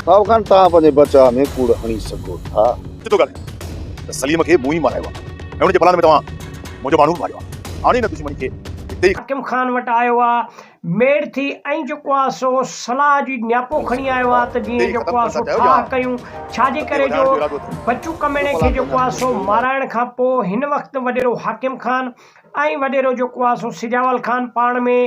صاحب خان توهان پنهنجي بچاء ۾ ڪوڙ هڻي سگهو ٿا. سڌو ڳالهايو ته سليم کي مون ئي مارايو آهي ۽ ان جي پلان ۾ توهان منهنجو ماڻهو به ماريو آهي. هاڻي ان دشمني کي هتي ئي. حاڪم خان وٽ آيو آ ميڙ ٿي ۽ جيڪو آ سو صلاح جي نياپو کڻي آيو آ ته جيئن جيڪو آ سو ٺاهه ڪيون ڇا جي ڪري جو بچو ڪميڻي کي جيڪو آ سو مارائڻ کان پوء هن وقت وڏيرو حاڪم خان ۽ وڏيرو جيڪو آ سو سجاول خان پاڻ ۾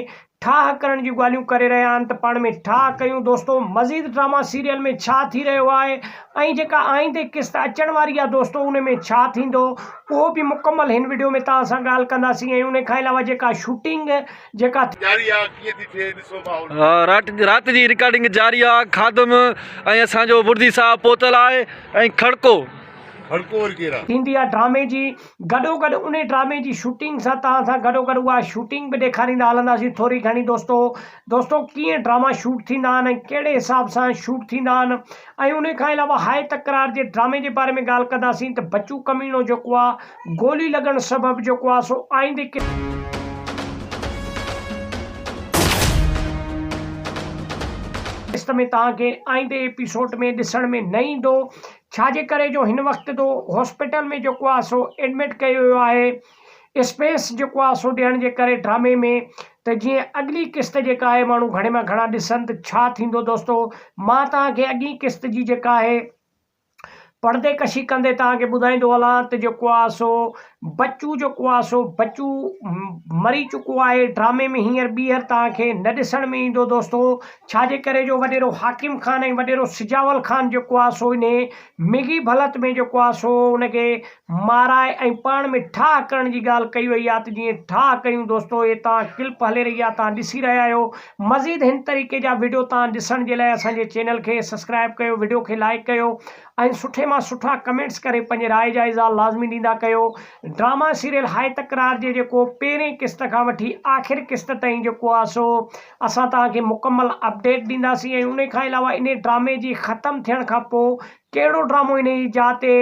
ٺاهه ڪرڻ جون ڳالهيون ڪري رهيا آهن ته پاڻ ۾ ٺاهه ڪيون دوستو مزيد ڊراما سيريل ۾ ڇا ٿي رهيو آهي ۽ جيڪا آئيندي قسط اچڻ واري آهي دوستو ان ۾ ڇا ٿيندو اهو به مڪمل هن وڊيو ۾ توهان سان ڳالهه ڪنداسين ۽ ان کان علاوه جيڪا شوٽنگ جيڪا جاري آ ڪيئن ٿي ٿئي ڏسو ماحول. رات رات جي رڪارڊنگ جاري آ خادم ۽ اسان جو بردي صاحب پهتل آهي ۽ کڙڪو. کڙڪو وري ڪير آ. ٿيندي آ ڊرامي جي گڏو گڏ انهي ڊرامي جي شوٽنگ سان توهان سان گڏو گڏ اها شوٽنگ به ڏيکاريندا هلنداسين ٿوري گهڻي دوستو دوستو ڪيئن ڊراما شوٽ ٿيندا آهن ۽ ڪهڙي حساب سان شوٽ ٿيندا آهن ۽ انهي کان علاوه هاء تڪرار جي ڊرامي جي باري ۾ ڳالهه ڪنداسين ته بچو ڪميڻو جيڪو آ گولي لڳڻ سبب جيڪو آ سو آئيندي قسط ۾ توهان کي آئيندي ايپيسوڊ ۾ ڏسڻ ۾ نه ايندو ڇا جي ڪري جو هن وقت تو هاسپيٽل ۾ جيڪو آ سو ايڊمٽ ڪيو ويو آهي اسپيس جيڪو آ سو ڏيڻ جي ڪري ڊرامي ۾ ته جيئن اڳلي قسط جيڪا آهي ماڻهو گهڻي مان گهڻا ڏسن ته ڇا ٿيندو دوستو مان توهان کي اڳين قسط جي جيڪا آهي پڙدي ڪشي ڪندي توهان کي ٻڌائيندو هلان ته جيڪو آ سو بچو جيڪو آ سو بچو مري چڪو آهي ڊرامي ۾ هينئر ٻيهر توهان کي نه ڏسڻ ۾ ايندو دوستو ڇا جي ڪري جو وڏيرو حاڪم خان ۽ وڏيرو سجاول خان جيڪو آ سو انهي مغي ڀلت ۾ جيڪو آ سو ان کي مارائي ۽ پاڻ ۾ ٺاهه ڪرڻ جي ڳالهه ڪئي وئي آ ته جيئن ٺاهه ڪيون دوستو هي توهان ڪلپ هلي رهي آ توهان ڏسي رهيا آهيو مزيد هن طريقي جا وڊيو توهان ڏسڻ جي لاء اسان جي چينل کي سسڪرائب ڪيو وڊيو کي لائيڪ ڪيو ۽ سٺي مان سٺا ڪمينٽس ڪري پنهنجي راء جا اظهار لازمي ڏيندا ڪيو ڊراما سيريل هاء تڪرار جي جيڪو پهرين قسط کان وٺي آخر قسط تائين جيڪو آ سو اسان توهان کي مڪمل اپڊيٽ ڏينداسين ۽ انهي کان علاوه انهي ڊرامي جي ختم ٿيڻ کان پوء ڪهڙو ڊرامو انهي جي جاء تي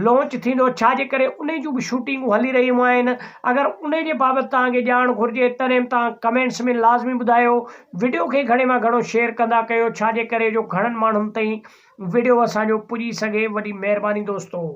لانچ ٿيندو ڇا جي ڪري انهي جون به شوٽنگون هلي رهيون آهن اگر انهي جي بابت توهان کي ڄاڻ گهرجي تڏهن به توهان ڪمينٽس ۾ لازمي ٻڌايو وڊيو کي گهڻي مان گهڻو شيئر ڪندا ڪيو ڇا جي ڪري جو گهڻن ماڻهن تائين وڊيو اسان جو پڄي سگهي وڏي مهرباني دوستو.